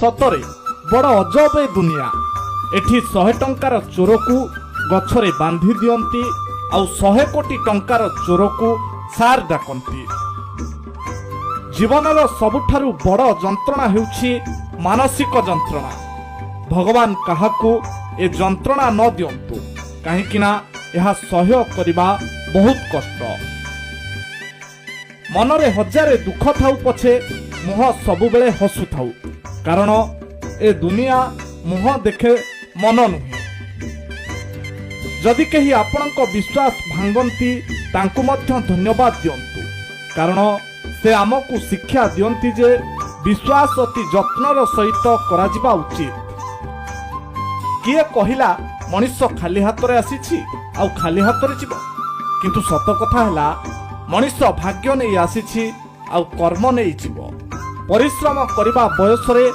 ସତରେ ବଡ଼ ଅଜବ ଏ ଦୁନିଆ। ଏଠି 100 ଟଙ୍କାର ଚୋରକୁ ଗଛରେ ବାନ୍ଧି ଦିଅନ୍ତି ଆଉ 100 କୋଟି ଟଙ୍କାର ଚୋରକୁ ସାର୍ ଡାକନ୍ତି। ଜୀବନର ସବୁଠାରୁ ବଡ଼ ଯନ୍ତ୍ରଣା ହେଉଛି ମାନସିକ ଯନ୍ତ୍ରଣା। ଭଗବାନ କାହାକୁ ଏ ଯନ୍ତ୍ରଣା ନ ଦିଅନ୍ତୁ, କାହିଁକି ନା ଏହା ସହ୍ୟ କରିବା ବହୁତ କଷ୍ଟ। ମନରେ ହଜାରେ ଦୁଃଖ ଥାଉ ପଛେ ମୁହଁ ସବୁବେଳେ ହସୁଥାଉ, କାରଣ ଏ ଦୁନିଆ ମୁହଁ ଦେଖେ, ମନ ନୁହେଁ। ଯଦି କେହି ଆପଣଙ୍କ ବିଶ୍ୱାସ ଭାଙ୍ଗନ୍ତି, ତାଙ୍କୁ ମଧ୍ୟ ଧନ୍ୟବାଦ ଦିଅନ୍ତୁ, କାରଣ ସେ ଆମକୁ ଶିକ୍ଷା ଦିଅନ୍ତି ଯେ ବିଶ୍ୱାସ ଅତି ଯତ୍ନର ସହିତ କରାଯିବା ଉଚିତ। କିଏ କହିଲା ମଣିଷ ଖାଲି ହାତରେ ଆସିଛି ଆଉ ଖାଲି ହାତରେ ଯିବ? କିନ୍ତୁ ସତ କଥା ହେଲା, ମଣିଷ ଭାଗ୍ୟ ନେଇ ଆସିଛି ଆଉ କର୍ମ ନେଇ ଯିବ। ପରିଶ୍ରମ କରିବା ବୟସରେ